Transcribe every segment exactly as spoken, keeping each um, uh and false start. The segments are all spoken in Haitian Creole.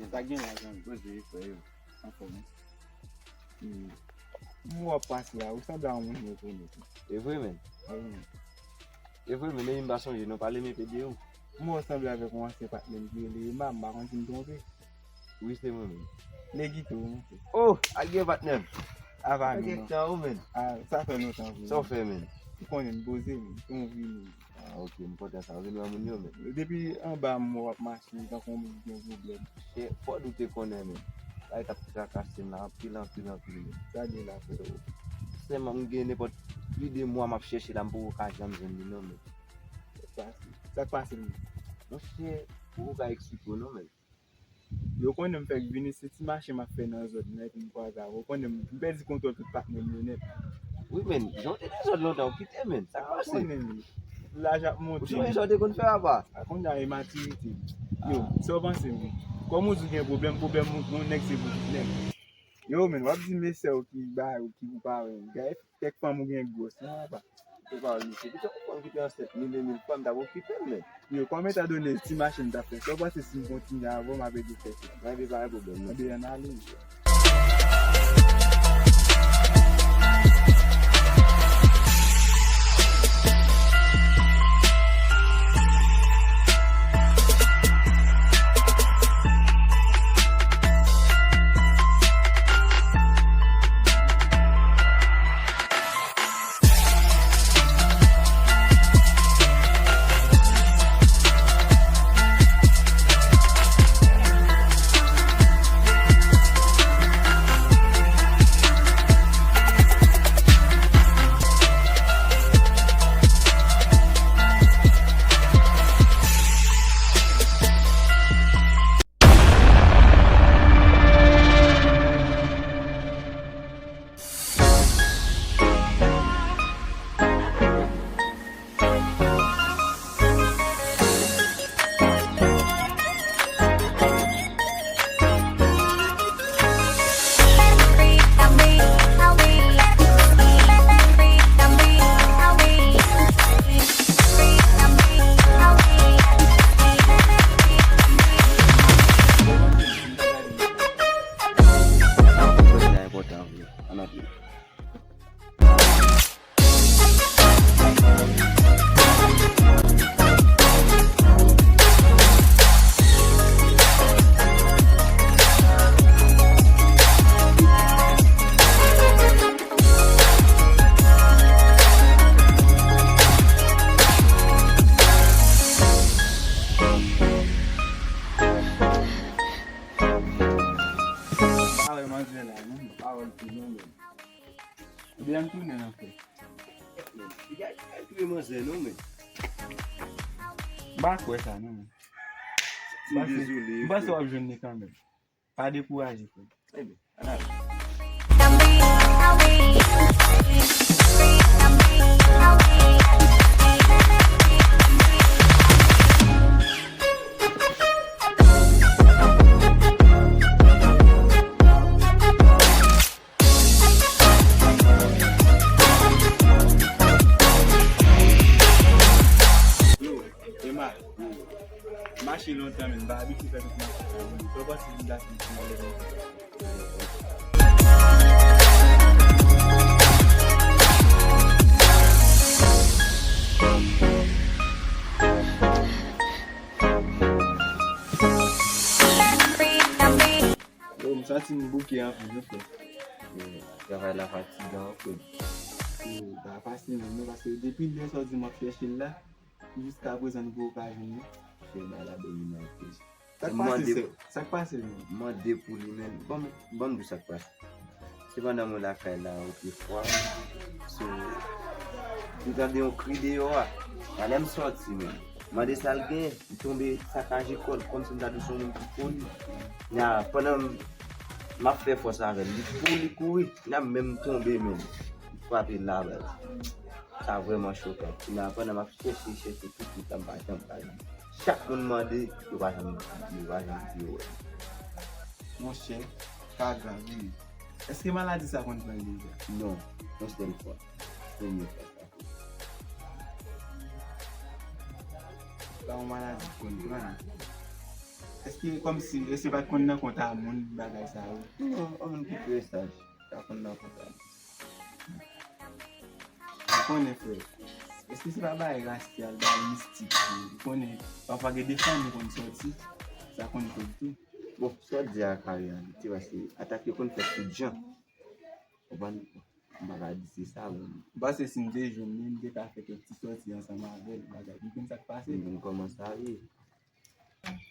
Sa gen la, zanmi? Poze, frè yo. Anfòm. Hmm. M wè w ap pase la, ou sanble a yon moun mwen konèt. E vre, menn? Wi, menn. E vre, menn, e m pa sonje non, pale m enpe de ou. M wè w sanble avèk yon ansyen patnè m ki rele Emma, m pa konn si m twonpe. Wi, se mwen menm. Negito, monchè. Oh, ak gen patnè m. Ava nou, non. Tan ou, menn? Ah, sa fè lontan, vre. Sa w fè, menn? Ou konnen m poze, menn. Tou m vini. Ah, ok, m kontan sa. Ou vin wè moun yo, menn. Depi anba m wè w ap mache tankou yon moun ki gen pwoblèm. E fò w te konnen, menn. Bagay k ap trakase m la anpil, anpil, anpil, menn. Sa gen la, frè? Sèlman m gen nenpòt plis de mwa m ap chèche la, m poko ka janm jwenn li non, menn. Sa k pase? Sa k pase, menn? Monchè, m poko ka eksplike w non, menn. Yo konnen m fèk vin isit, ti mache m ap fè nan zòn nan, epi m kwaze avè w. Ou konnen m, m pèdi kontwòl tout patnè m yo nèt. Wi, menn, jan w te nan zòn lontan, ou kite, menn. Sa k pase? Ou konnen, menn. Laj ap monte. Ou sonje sa w te konn fè apa? A, kounye a e matirite. Yo, sa w panse, menn? Kòm ou di w gen pwoblèm, pwoblèm yon, yon nèg se pou tout nèg. Yo, menn, w ap di mesye w ki ba ou, ki pou parèy ou. Gade kèk fanm ou gen gwòs, non, apa. Ou pa wè misye. Misye yon fanm ki te ansent mil e mil fwa, m t ap okipe m, menn. Yo, kòm etandone ti mache m t ap fè, sa w panse si m kontinye avè w, m ap ede w fè sa? Mwen, epi pa gen pwoblèm, non. Ebyen, ann ale. Sa enpòtan vre. Ann antre. Pawòl manzè la, non, pawòl tou, non, men. Ebyen, m tounen nan fè. Li ka, li ka touye manzè, non, men. M pa kwè sa, non, men. M panse, m panse w ap jwenn li kanmenm. Pa dekouraje, frè. Ebyen, ann ale. Yo, Emma, mache lontan, men m pa abitye fè tout mache sa, men sa w panse si m ta fin fè yon lè konsa? Yo, m santi m bouke anpil, wi, frè. Yo, travay la fatigan anpil. Yo, pa fasil menm non, paske depi lè sa w di m ap chèche l la, jiskaprezan nou poko ka jwenn li. Frè, bagay la domine anpil. Sa k pase, sè? Sa k pase menm? Mande pou li, men. Ban m, ban m di w sa k pase. Se pandan mwen lakay la, oke, fwa. So, m tande yon kri deyò a. Talè m sòti, men. Mande sa l gen, m tonbe sakaje kò l, kòmsi m ta di se yon moun ki foli. Nya, pandan m, m ap fè fòs avè l, li kouri, li kouri. Nya, m menm tonbe, men. M frape la, baz. Sa vrèman chokan. Nya, pandan m ap chèche, chèche tout, tout, m pa janm, pa janm. Chak moun mande, yo pa janm, yo pa janm di yo wè. Monchè, ka grav, wi. Èske maladi sa konn pran deja? Non, yon sèl fwa. Premye fwa sa. Pa yon maladi ki konn pran. Èske kòmsi, èske pa t konn nan konta moun bagay sa yo? Non, yon moun ki trè saj, pa konn nan konta moun. Ou konnen, frè, èske se pa bagay rasyal, bagay mistik, ou konnen, pafwa gen de fanmi konn sòti, sa konn fèt tou. Bon, sa w di a ka reyalite, paske atak yo konn fèt tout jan. Ou konprann? M pa ka di se sa, men. M panse si m te jwenn li, m te ka fè kèk ti sòti ansanm avè l, bagay. Ou konn sa k pase? M konn kòman sa ye.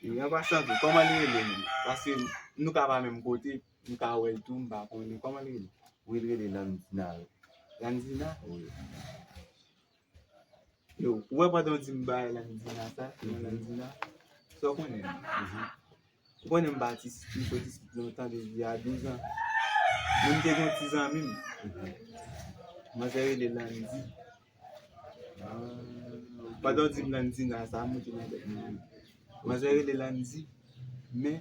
E an pasan tou, kòman li rele menm? Paske nou ka pa menm kote, m ka wè l tou, m pa konnen. Kòman li rele? Wi, li rele Landina, wi. Landina? Wi. Yo, ou wè pandan w di m bay Landina sa, non Landina, sa w konnen? Ou konnen m pa ti, m sot isit lontan depi a douz an. Men m te gen yon ti zanmi m. Manzè rele Landy. Pandan w di m Landina, sa monte nan tèt mwen. Manzè rele Landy. Men,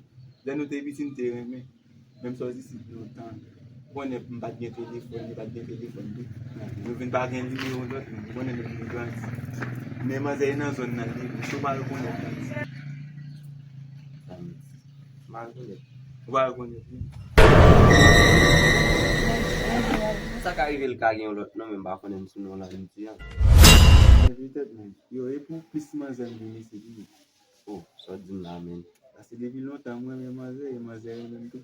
lè nou te piti, m te renmen. Menm sa w di, se lontan. Ou konnen m pa t gen telefòn, li pa t gen telefòn tou. Nou vin pa gen nimewo lòt moun. Ou konnen menm nou grandi. Men manzè e nan zòn nan li ye. Si w pa rekonèt Landy. Landy. M pa rekonèt. Ou pa rekonèt li. Sa ka rive l ka gen yon lòt non, men m pa konnen sou non Landy an. Men petèt menm. Yo, e pou plis manzè m vin isit wi. Oh, sa w di m la menm? Paske depi lontan mwen renmen manzè, e manzè renmen m tou.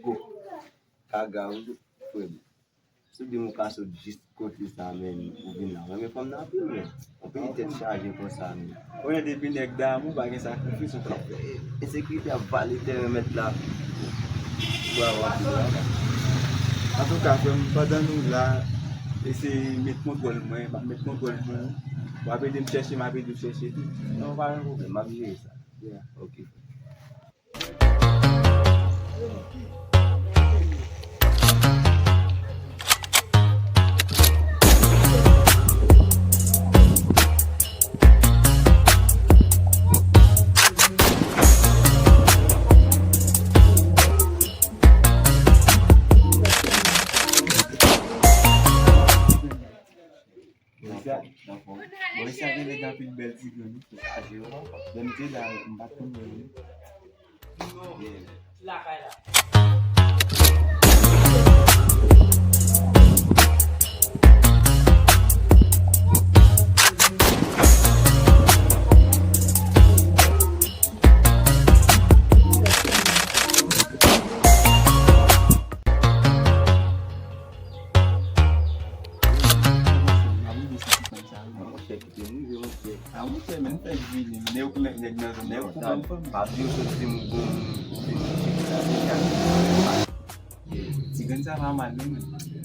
Oh, Gaga, ou frè m. Si w di m ou ka sot jis kote sa menm, ou vin la. Mwen renmen fanm nan anpil, men. Yon peyi tèt chaje konsa, men. Konnen depi nèg damou, pa gen sakrifis ou ka fè. Ensekirite ap vale tèren mèt la. Bravo, anpil, bravo. Antouka, frè m, pandan nou la, eseye met kontwòl mwen, m ap met kontwòl pou ou. W ap ede m chèche, m ap ede w chèche tou. Non, pa gen pwoblèm, m ap jere sa. Yeah. Ok. Bon, isi a, bon, isi a gen nèg anpil bèl ti grenn wi, frè. Lè m te la, m pa t konn wè yo. Yeah. Monchè, kite m rive, monchè. A, monchè, men m fèk vini, men ou konn nèg nan zòn nan, ou konprann fanmi. Pa di yo sot di m ou bon, ou vin chèche sa, se sa. Ti grenn sa pa mal, non, men.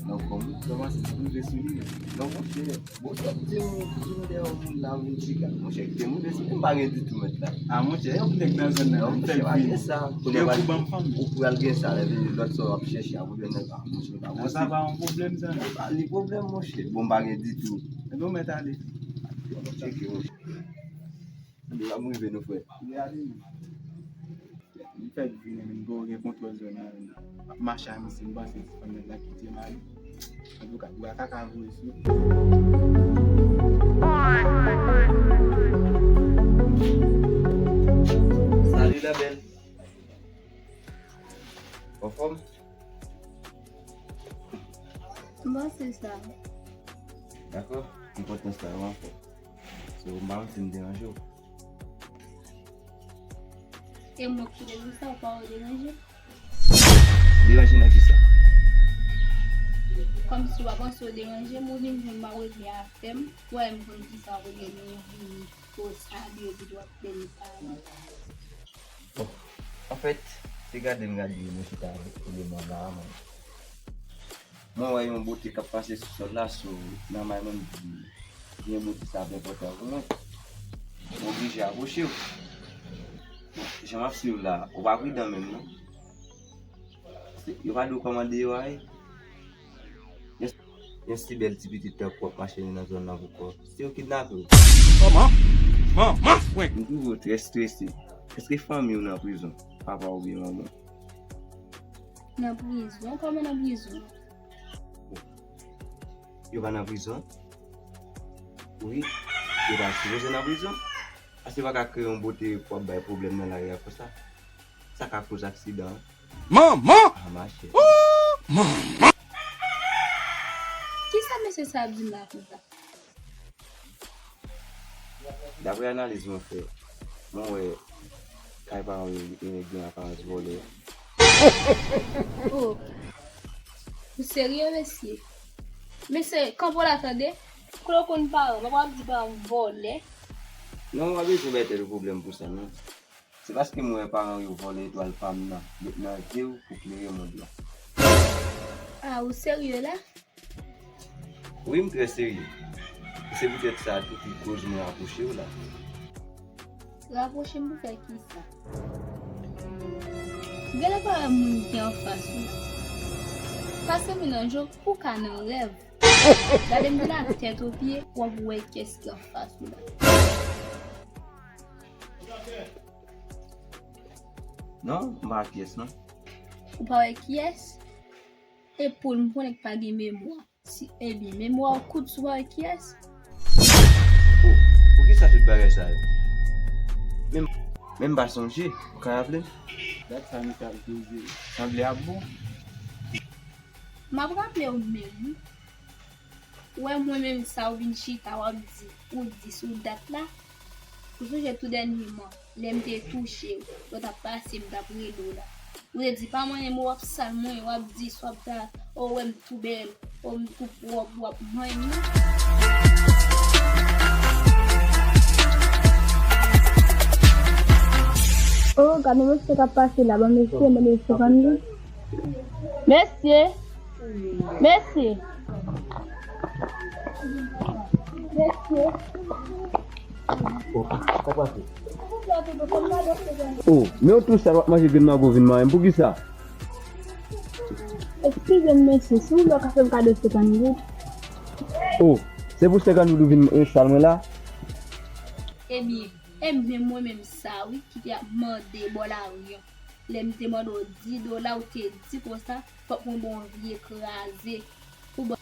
Non, kòman? Kòman se pou rive sou li? Non, monchè, bon, sot di m, di m dèyè yon moun la, moun chita. Monchè, kite m rive sou li, m pa gen ditou, mèt la. A, monchè, e yon nèg nan zòn nan, non, m fèk vini. Monchè, pa gen sa. Kounye a ou pral gen sa, lè vini lòt sa w ap chèche a, ou jwenn nèg la, monchè, pa posib. Sa pa yon pwoblèm, sa, non? Pa ni pwoblèm, monchè. Bon, m pa gen ditou. Ebyen, ou mèt ale. Tcheke, monchè. Li ap rive, non, frè. Li ale, non. M fèk vini, men m poko gen kontwòl zòn nan. M ap mache a misye, m panse ti fanm nan la kite m ale. Antouka, bwa kaka voye sou. Salut, la belle. Anfòm? Bon, se sa. Dakò, m kontan sa, w anfòm. So, m pa konn si m deranje w. E mwen ki te di sa, ou pa wè deranje? Deranje nan kisa? Kòmsi w pa panse w deranje m, ou vin jwenn m ap regle afè m, ou wè m konn kisa w regle, men ou vini, ou salye, epi w ap plenyen pale. Bon, anfèt, se gade m gade yo, mwen chita avèk eleman la a, mwen. Mwen wè yon bote k ap pase sou sòl la, so, nan may mwen, m di, gen bote sa ap enpòtan pou mwen. M oblije apwoche w. Bon, jan m ap swiv la, ou pa pridan menm, non. Se, yo pa di w kòman deyò a ye? Yon, yon si bèl ti pitit tankou w ap mache nan zòn nan pou kò. Si yo kidnape w. Kòman? Manman frenk! M twouve w trè strese. Èske fanmi w nan prizon? Papa w oubyen manman w? Nan prizon? Kòman nan prizon? Yo pa nan prizon? Wi, yo pa sipoze nan prizon. Pase pa ka kreye yon bote pou ap bay pwoblèm nan lari a konsa. Sa ka koz aksidan. Manman! Ah, mache. Ooh, manman! Kisa mesye sa ap di m la konsa? Daprè analiz mwen fè, mwen wè kay paran yo, e, gen aparans vòlè. Oh. Ou serye, mesye? Mesye, kanpe w la tande. Kote w konn paran? Papa ap di paran vòlè. Non, w pa bezwen bay tèt ou pwoblèm pou sa, non. Se paske m wè paran yo vòlè etwal pa m nan, met nan je w pou klere mond lan. Ah, ou serye la? Wi, m trè serye. E se poutèt sa tou ki koz mwen rapwoche w la. Rapwoche m pou fè kisa? Genlè pa wè moun ki anfas ou la. Pase m nan je w, ou ka nan rèv. Gade m de la tèt o pye, w ap wè kiyès ki anfas ou la. Non, m pa wè kiyès, non. Ou pa wè kiyès? E poul, m konnen k pa gen memwa. Si, ebyen, memwa w kout, si w pa wè kiyès? Oh, poukisa tout bagay sa yo? Men, men m pa sonje, ou ka raple m? Dat sa nou t ap koze, sanble ap bon. M ap raple w menm, wi. Ou wè mwen menm sa ou vin chita, w ap di, ou di sou dat la. Ou sonje tou dènyèman, lè m te touche w, lè w t ap pase, m t ap rele w la. Ou te di, "Pa manyen m, w ap sal mwen," w ap di, swa w ap ta, "O, w wè m tou bèl, o, m tou pwòp," w ap manyen m nan. O, gade mesye k ap pase la, ban mesye, ban mesye senkant goud. Mesye! Mesye! Mesye! Oh, men w tou sal w ap manje grenn mango vin manyen m, poukisa? Eskize m, mesye, si w vle w ka fè m kado senkant goud. Oh, se pou senkant goud ou vin, eh, sal mwen la? Ebyen, e menm mwen menm sa wi, ki te ap mande bò lari an. Lè m te mande w di dola, ou te di konsa, fòk mwen ba w yon vye kraze pou ban.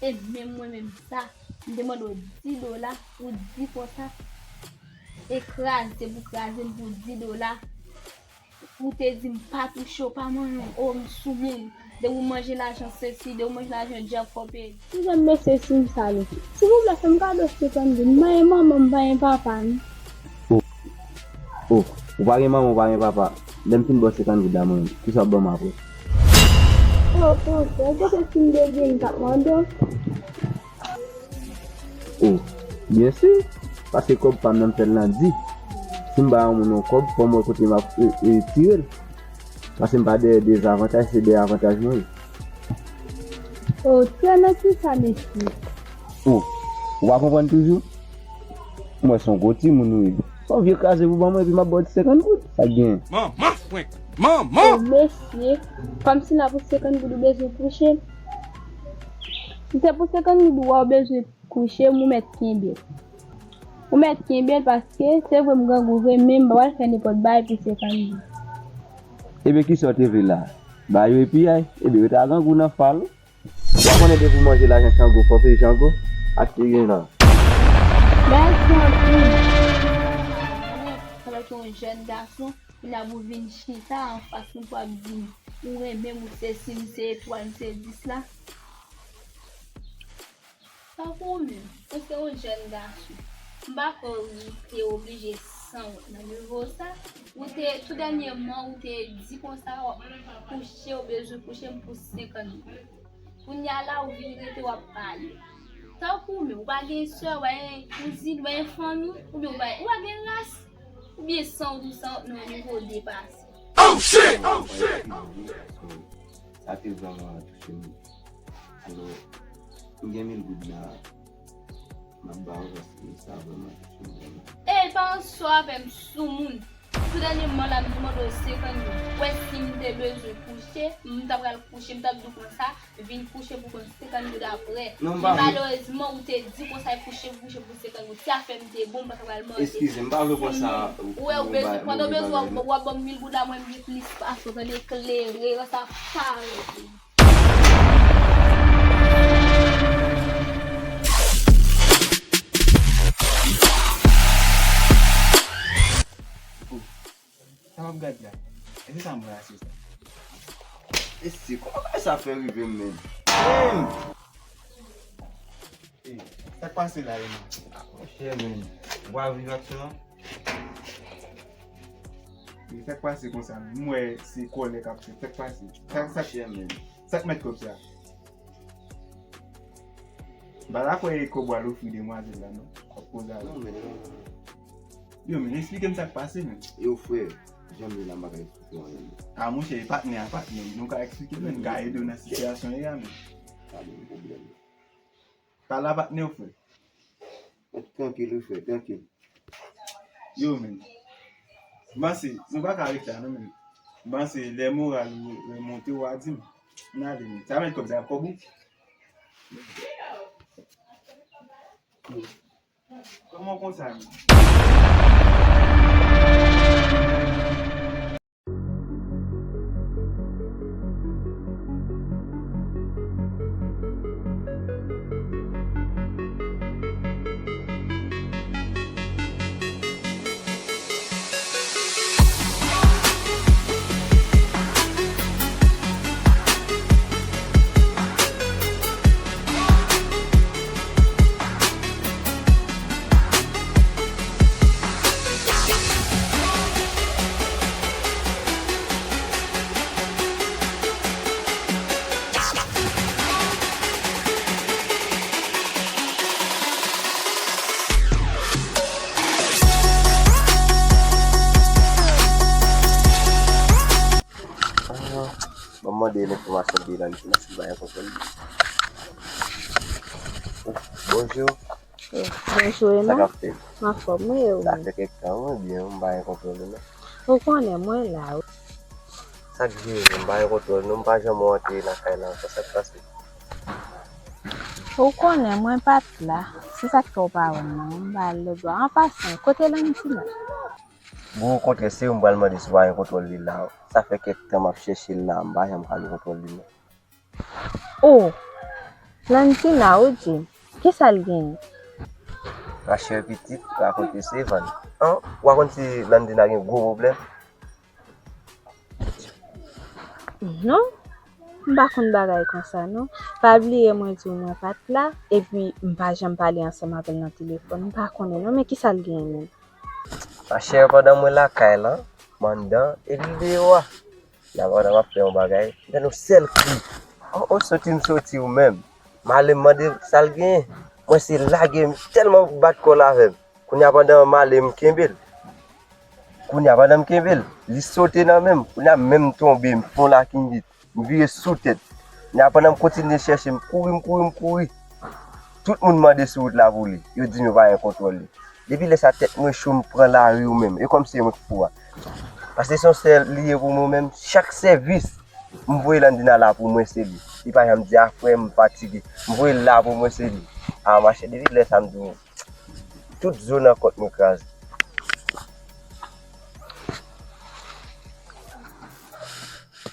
E menm mwen menm sa, m te mande w di dola, ou di konsa, e kraze pou kraze m pou di dola. Ou te di m pa touche w, pa manyen w, o, m soumoun. Depi w manje lajan sesi, depi w manje lajan djab, fò w peye. Kouzen m, mesye, si m sale. Silvouplè, fè m kado senkant goud. M pa gen manman, m pa gen papa, non. Oh, oh, ou pa gen manman, ou pa gen papa. Lè m fin ba w senkant goud la, mwen, kisa w ap ban m apre? Oh, tonton, èske se si m debyen m t ap mande w? Oh, byen si, paske kòb pa m nan m fè l nan di. Si m ba yon moun yon kòb, fò m wè kote m ap, e, e, tire l. Paske m pa dèyè dezavantaj, se dèyè avantaj mwen ye. Oh, trè nan kisa, mesye? Oh, ou pa konprann toujou? M wè se yon gwo timoun ou ye. Se yon vye kraze pou ban mwen, epi m ap ba w senkant goud. Sa k genyen? Manman frenk! Manman! Oh, mesye, kòmsi la pou senkant goud ou bezwen kouche. Si se pou senkant goud ou wè ou bezwen kouche m, ou mèt kenbe l. Ou mèt kenbe l paske se vre m grangou vre, men m pa pral fè nenpòt bagay pou senkant goud. Ebyen, kisa w te vle la? Ba yo epi ay. Ebyen, yo ta grangou nan fal ou. Ou pa konnen depi w manje lajan Chango, fò w peye Chango. Ak te gen la. Mèsi anpil. Pandan ke yon jèn gason, kounye a pou vin chita anfas mwen pou ap di m, ou renmen m, ou se si m, se etwal, m se dis la. Tankou ou menm, ou se yon jèn gason. M pa kwè ou te oblije sanwont nan nivo sa. Ou te, tou dènyèman, ou te di konsa, w ap kouche, ou bezwen kouche m pou senkant goud. Kounye a la, ou vin rete, w ap pale. Tankou ou menm, ou pa gen sè, ou pa gen kouzin, ou pa gen fanmi, oubyen ou pa, ou pa gen ras, oubyen sanwont ou sanwont nan nivo depase. Oh shit! Oh shit! Sa te vrèman touche m. Alò, m gen mil goud la, m ap ba w paske sa vrèman touche m vrèman. Ey, pa anso avè m, soumoun. Tou dènyèman la, m te mande w senkant goud. Ou wè, si m te bezwen kouche, m ta pral kouche, m t ap di w konsa, vin kouche pou konn senkant goud aprè. Men malerezman, ou te di konsa, kouche, kouche pou senkant goud. Si afè m te bon, m pa ta pral mande. Eskize, m pa vle konsa. Ou wè, ou bezwen, pandan w bezwen, w ap ban m mil goud la, mwen m gen plis pase w, tande, klere, sa parèt. Sa m ap gad la. E se sa m wè a, se sa. E si, kòman bagay sa fè rive m menm? Menm! E, sa k pase la, Emma? Monchè, menm. Ou pa viv ak sa? E sa k pase konsa? M wè se kòlè k ap fèt. Sa k pase? Sa, sa, monchè, menm. Sa k mèt kòb sa? M pa dakò e kòb w al ofri demwazèl la, non. Kòb koze a. Non, men non, non. Yo, men, eksplike m sa k pase, men. Yo, frè, jan m ye la, m pa ka eksplike w anyen, men. A, monchè, e patnè a, patnè. Nou ka eksplike, men, nou ka ede w nan sitiyasyon w ye a, men. Pa gen pwoblèm. Pale a patnè w, frè. Mèt, trankil, wi, frè, trankil. Yo, men. M panse, nou pa ka rete la, non, men. M panse, lè moral ou remonte, w a di m. N ale, men. Sa mèt kòb, sa kòb ou? Kòman konsa, men? Ban m mande l enfòmasyon de Landina si m pa gen kontwòl li. Bonjou. Bonjou, Emma. Sa k ap fèt? M anfòm, wi, e ou menm? Sa fè kèk tan, mwen byen, m pa gen kontwòl li, non. Ou konnen, mwen la, wi. Sa k vire, m pa gen kontwòl, non, m pa janm antre lakay la ankò, sa k pase? Ou konnen, mwen pa t la. Se sa k fè w pa wè m nan, m pa al lòtbò. An pasan, kote Landina? Bon, okontrè, se ou m pral mande si w pa gen kontwòl li la. Sa fè kèk tan m ap chèche l la, m pa janm ka gen kontwòl li, non. O, Landina, o Jim, kisa l genyen? Machè pitit, rakonte se vann. An, ou pa konn si Landina gen gwo pwoblèm? Non, m pa konn bagay konsa, non. Pa bliye mwen di w mwen pa t la, epi m pa janm pale ansanm avè l nan telefòn. M pa konnen, non, men kisa l genyen menm? Machè, pandan mwen lakay la, m anndan, epi l deyò a. N ap, n ap fè yon bagay, m tande yon sèl kri. O, o, soti m soti ou menm. M ale m mande l sa l genyen. Mwen se lage m tèlman bat kò l avè m. Kounye a pandan m ale m kenbe l. Kounye a pandan m kenbe l, li sote nan men m. Kounye a menm tonbe, m fè yon lakinbit. M vire sou tèt. Kounye a pandan m kontinye chèche, m kouri, m kouri, m kouri. Tout moun mande sou wout la pou li. Yo di m yo pa gen kontwòl li. Depi lè sa tèt mwen cho, m pran lari ou menm. E kòmsi e mwen k fou a. Paske se yon sèl li ye pou mwen menm. Chak sèvis m voye Landina la pou mwen se li. Li pa janm di a frè m fatige. M voye l la pou mwen se li. A machè, depi lè sa m di w, tout zo nan kont mwen kraze.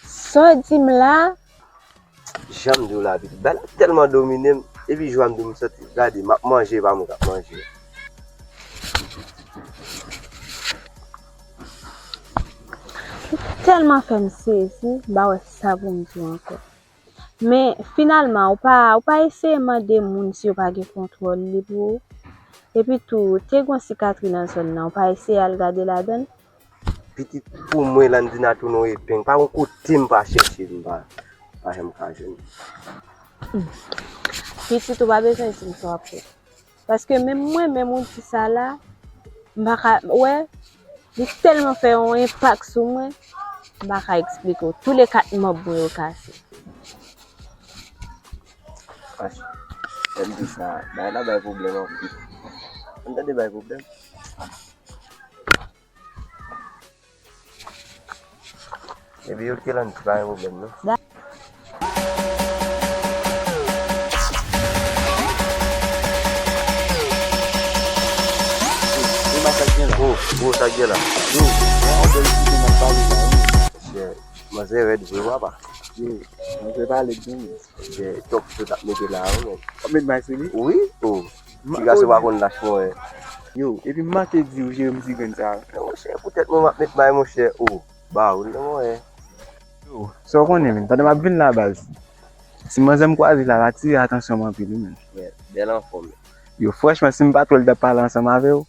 Sa w di m la? Jan m di w la, pitit, bagay la tèlman domine m, epi jou a m di w m santi, gade, m ap manje, e pa mwen k ap manje. Ou tèlman fè m sezi, m pa wè sa pou m di w ankò. Men, finalman, ou pa, ou pa eseye mande moun si yo pa gen kontwòl li pou ou? Epi tou, te gen yon sikatri nan zòn nan, ou pa eseye al gade ladan l? Pitit, pou mwen, Landina tounen yon epeng. Pa gen kote m pa chèche l, m pa, pa janm ka jwenn li. Pitit, ou pa bezwen di m sa w ap fè. Paske menm mwen, menm ou di sa la, m pa ka, wè, li tèlman fè yon enpak sou mwen, m pa ka eksplike w. Tou le kat manm mwen yo kase. Ach, lè m di sa, bagay la bay pwoblèm anpil. Ann tande bay pwoblèm. Epi yo ki lan ti pa gen pwoblèm non. Gwo, gwo sa k gen la. Yo, mwen yon bèl ti nan pale la wi. Monchè, manzè rèd vre papa. Yo, manzè pale byen. Monchè, top sou t ap mete la wi men. W ap met may sou li? Wi, o. Ti gason pa konn lach mwen. Yo, epi m manke di w jere m ti grenn sa. Non, monchè, poutèt mwen m ap met may, monchè. O, ba w, non, monchè. Yo, sa w konnen, menn, pandan m ap vin la, baz, ti manzè m kwaze la, l atire atansyon m anpil, wi, menn. Bèl anfòm. Yo, franchman, si m pa t wè l t ap pale ansanm avè w,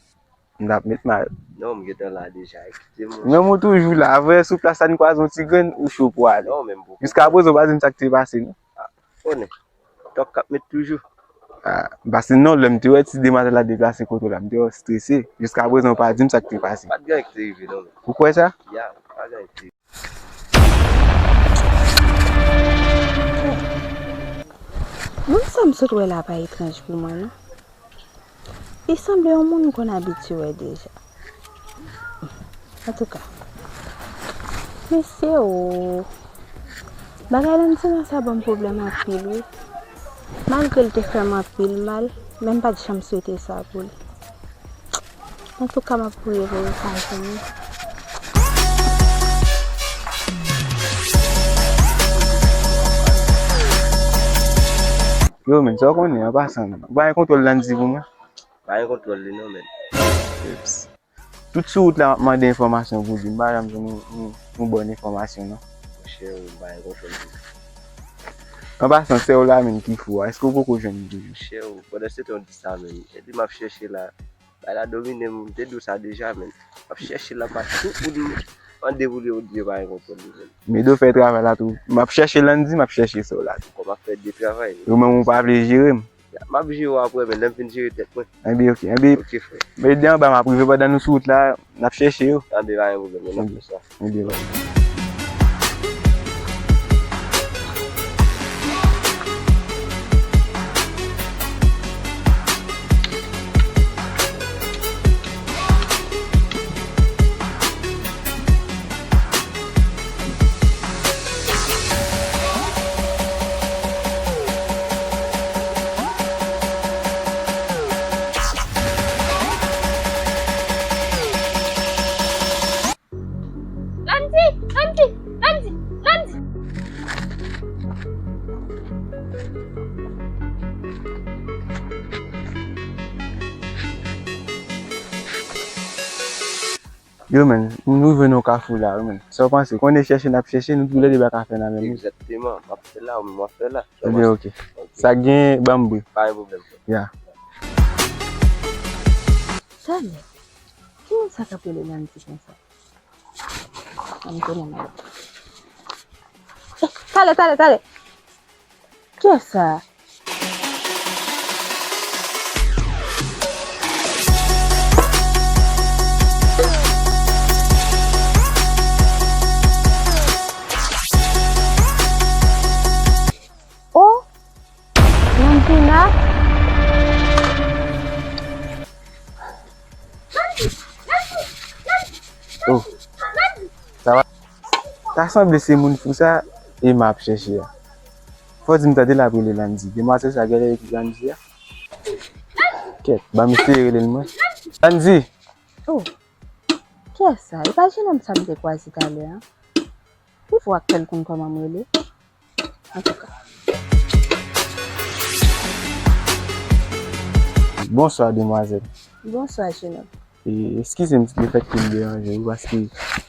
m t ap met may. Non, m gentan la deja, ekite m, monchè. Menm ou toujou la, avè sou plas la, n kwaze yon ti grenn, ou cho pou ale. Non, menm pou. Jiskaprezan, w pa di m sa k te pase, non. Konnen. Tòk k ap met toujou. Ah, pase non, lè m te wè ti demwazèl la deplase kote w la, m te wè w strese. Jiskaprezan, w pa di m sa k te pase. Pa t gen anyen ki te rive, non, men. Ou kwè sa? Ya, pa gen anyen ki te rive. Moun sa m sot wè la pa etranj pou mwen, non. Li sanble yon moun m konn abitye wè deja. Antouka, mesye o, bagay Landina sa ban m pwoblèm anpil, wi. Malgre l te fè m anpil mal, men m pa t janm swete sa pou li. Antouka, m ap priye pou li pa jwenn li. Yo, menn, sa w konnen, an pasan, ou pa gen kontwòl Landy pou mwen? Pa gen kontwòl li non, menn. Eps. Tout sou wout la, m ap mande enfòmasyon pou li. M pa janm jwenn yon, yon, yon bòn enfòmasyon, non. Monchè, ou pa gen kontwòl li. An pasan, sè w la, menn, ki fou a, èske w poko jwenn li toujou? Monchè, ou, pandan se tan w di sa, menn. Epi m ap chèche la. Bagay la domine m, m te di w sa deja, menn. M ap chèche la pa tout moun mande pou li, yo di yo pa gen kontwòl li, menn. Medo fè travay la tou. M ap chèche Landy, m ap chèche sè w la tou. Kòm ap fè de travay. Ou menm ou pa vle jere m. M ap jere w apre, men lè m fin jere tèt mwen. Enben, ok. Enben, ok, frè. Met de anba, m ap rive pandan nou sou wout la, n ap chèche yo. Enben, pa gen pwoblèm, men n ap fè sa. Enben, bye. Landy! Landy! Landy! Landy! Yo, menn, nou rive nan kafou la, wi, menn. Sa w panse? Konnen chèche n ap chèche, nou toulède pa ka fè nan menm wout. Egzakteman. M ap fè la, ou menm w ap fè la. Sa w panse? Ebyen, ok. Ok. Sa gen, ban m bri. Pa gen pwoblèm, frè. Ya. Talè, ki moun sa k ap rele Landy konsa? Ann tounen, men. Eh, talè, talè, talè. Kiyès sa? Oh, Landina. Oh, sa va? Ta sanble se moun fou sa Emma ap chèche a. Fò di m tande l ap rele Landy. Demwazèl sa genlè ekri Landy a. Kèt, ban m eseye rele l mwen. Landy! Oh, kiyès sa? E pa jenòm sa m te kwaze talè a? Wi, fò ak fè l konn kòman m rele. Antouka. Bonswa, demwazèl. Bonswa, jenòm. E, eskize m lefètke m deranje w, paske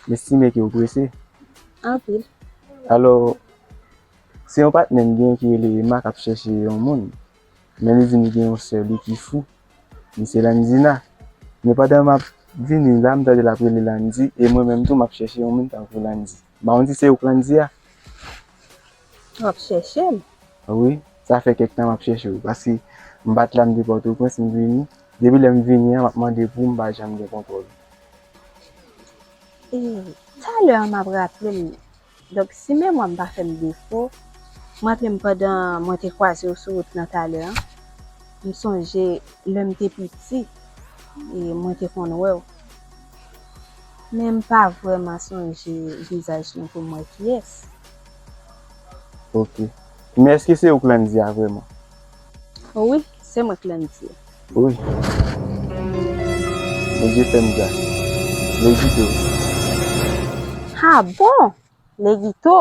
m estime ke w prese. Anpil. Alò, se yon patnè m gen ki rele Emma k ap chèche yon moun. Men li di m li gen yon sè li ki fou. Li se Landina. Men pandan m ap vini la, m tande l ap rele Landy, e mwen menm tou, m ap chèche yon moun tankou Landy. M pa konn si se ou k Landy a. W ap chèche m? Wi, sa fè kèk tan m ap chèche w, paske m pa t la, m te Pòtoprens, m vini. Depi lè m vini an, m ap mande pou w, m pa janm gen kontwòl. E, talè a m ap raple m. Donk, si memwa m pa fè m defo, m raple m pandan mwen te kwaze w sou wout lan talè a, m sonje lè m te piti, e mwen te konn wè w. Men m pa vrèman sonje vizaj nou pou m wè kiyès. Ok. Men èske se ou k Landy a vrèman? Wi, se mwen k Landy a. Wi. Bondye fè m gras. Legito. Ha bon? Legito?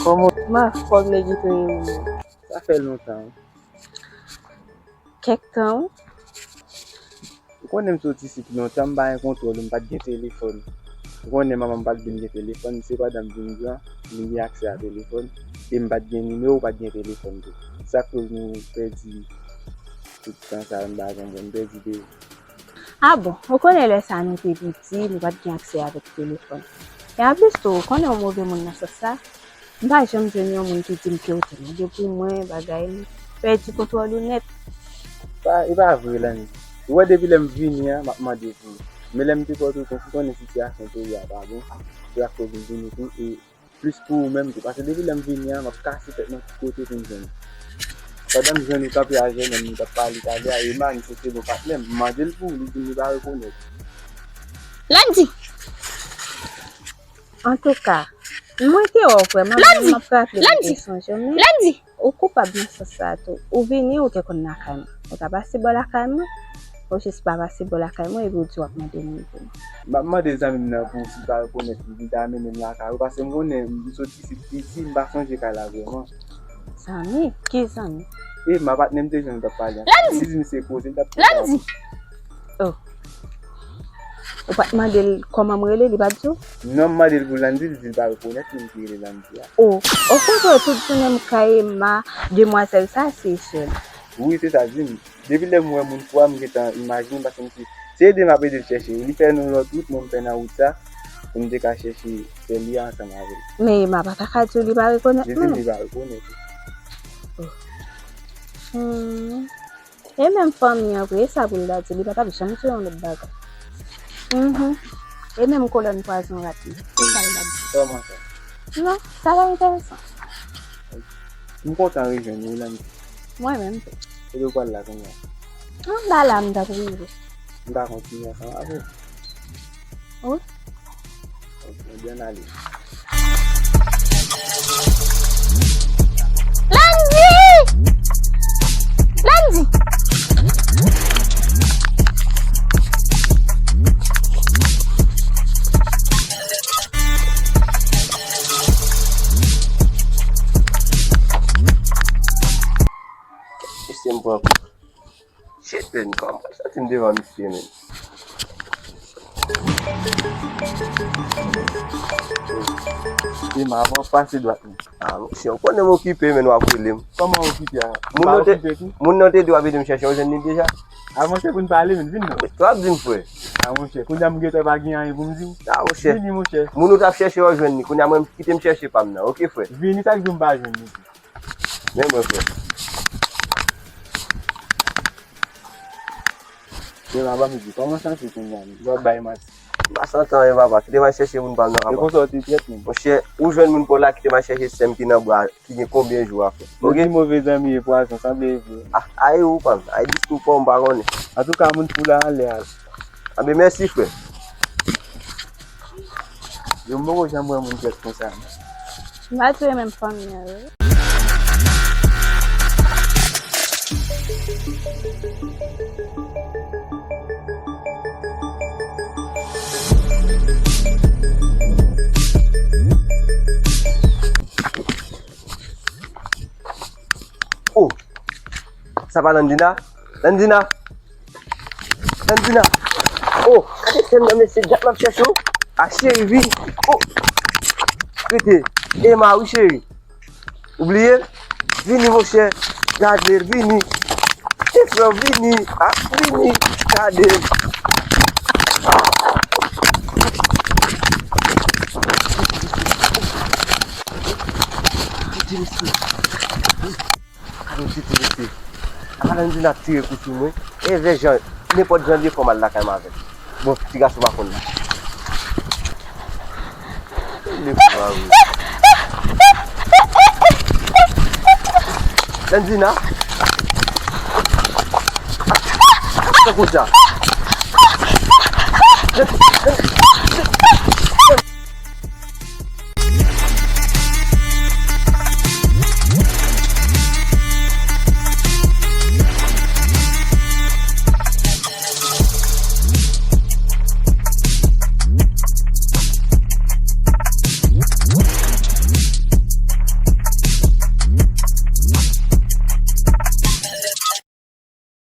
Kòman? Kòman Legito ye menm? fè lontan wi. Kèk tan wi. Ou konnen m sot isit lontan, m pa gen kontwòl, m pa t gen telefòn. Ou konnen manman m pa t vin gen telefòn, se pandan m vin gran, m vin gen aksè a telefòn, e m pa t gen nimewo, pa t gen telefòn tou. Sa k koz nou pèdi tout tan sa yo, m pa konprann, m pèdi de. A bon, ou konnen lè sa a nou te piti, nou pa t gen aksè avèk telefòn. E anplis tou, ou konnen yon move moun nan sans sa, m pa janm jwenn yon moun ki di m ke ou te mande pou mwen, bagay, m pèdi kontwòl ou nèt. Pa, e pa vre, Landy. Ou wè depi lè m vini an, m ap mande pou ou. Men lè m te Pòtoprens, ou konnen sitiyasyon peyi a pa bon. Se akoz m vini tou, e plis pou ou menm tou. Paske depi lè m vini an, m ap kase tèt mwen ki kote pou m jwenn ou. Pandan m jwenn ou kanpe a Jèmèn, nou t ap pale talè a, e Mani se segon patnè m, m mande l pou ou, li di m li pa rekonèt ou. Landy! Antouka, mwen te wè w frè m, m ap raple m te sonje w, men ou koupab nan sans sa a tou. Ou vini, ou te konn lakay mwen. Ou ta pase bò lakay mwen, ou jis pa pase bò lakay mwen, epi ou di w ap mande moun pou mwen. M ap mande zanmi m nan pou ou, si l pa rekonèt li, li ta mennen m lakay ou, paske m konnen m sot isit piti, m pa sonje kay la vrèman. Zanmi? Ki zanmi? E, ma patnè m te jwenn, m t ap pale ansanm. Landy! Li di m se koze, m t ap koze. Landy! Oh. Ou pa t mande l kòman m rele, li pa t di w? Non, m mande l pou Landy, li di l pa rekonèt moun ki rele Landy a. Oh, okontrè, tout jounen m kay Emma, demwazèl sa, se sè l. Wi, se sa l di m. Depi lè m wè moun fou a, m gentan imajine, paske m se, se ede m ap ede l chèche. Li fè nan lòt wout, mwen m fè nan wout sa, pou m te ka chèche fè li ansanm avè l. Men Emma pa ta ka di w li pa rekonèt mwen. Li di m li pa rekonèt ou. Hmm. E menm fanmi an vre, e sa pou l ta di, li pa t ap janm di yon lòt bagay. Mhm. E menm kolòn pwazon rat li, se sa l t ap di. Kòman sa? Non, sa pa enteresan. M kontan rejwenn ou, Landy. Mwen menm tou. Kote w pral la kounye a? Anba la m t ap rive. M ka kontinye ansanm avè w? Wi. Ok, byen ale. Landy! Landy! Mesye, m pran kou. Shit, men, kòman m santi m devan misye, men? Emma, avan w pase dwat, men. Ah, mesye, ou konnen m okipe, men, w ap rele m. Kòman okipe a? Moun nan te, moun nan te di w ap ede m chèche, ou jwenn li deja? Avanse pou n pale, men, vin non. W ap di m, frè. Ah, monchè, kounye a m gentan pa gen anyen pou m di w. Ah, monchè. Vini, monchè. Moun ou t ap chèche, ou jwenn li. Kounye a mwen, kite m chèche pa m nan. Ok, frè. Vini, sa k di w m pa jwenn li? Men mwen, frè. Men papa m di, kòman santi kounye a, men? Yo ap bay manti. M pa santi anyen, papa. Kite m al chèche moun pa m nan, papa. E konsa w te trèt, men? Monchè, ou jwenn moun pa w la, kite m al chèche sè m ki nan bra, ki gen konbyen jou a fè. Ok? Ou di move zanmi e pwazon, sanble e vre. Ah, ay ou, pa m. Ay diskou pa w, m pa konnen. Antouka, moun fou la anlè a. Anben, mèsi, frè. Yo, m poko janm wè moun trèt konsa, non. M pa dwe menm fanmi an, wi. Oh! Sa pa Landina? Landina! Landina! Oh, gade sè m nan, mesye, dat m ap chèche w. A, cheri, vini. Oh, rete. Emma, wi, cheri. Ou bliye? Vini, monchè. Gade l, vini. Ti frè, vini. A, vini. Gade l. Gade yon titi mesye. Apa Landina ap tire kou sou mwen? E vè jan, nenpòt jan l ye, fò m al lakay m avè l. Bon, ti gason pa konn la. Li fou a wi. Landina. Sa konsa.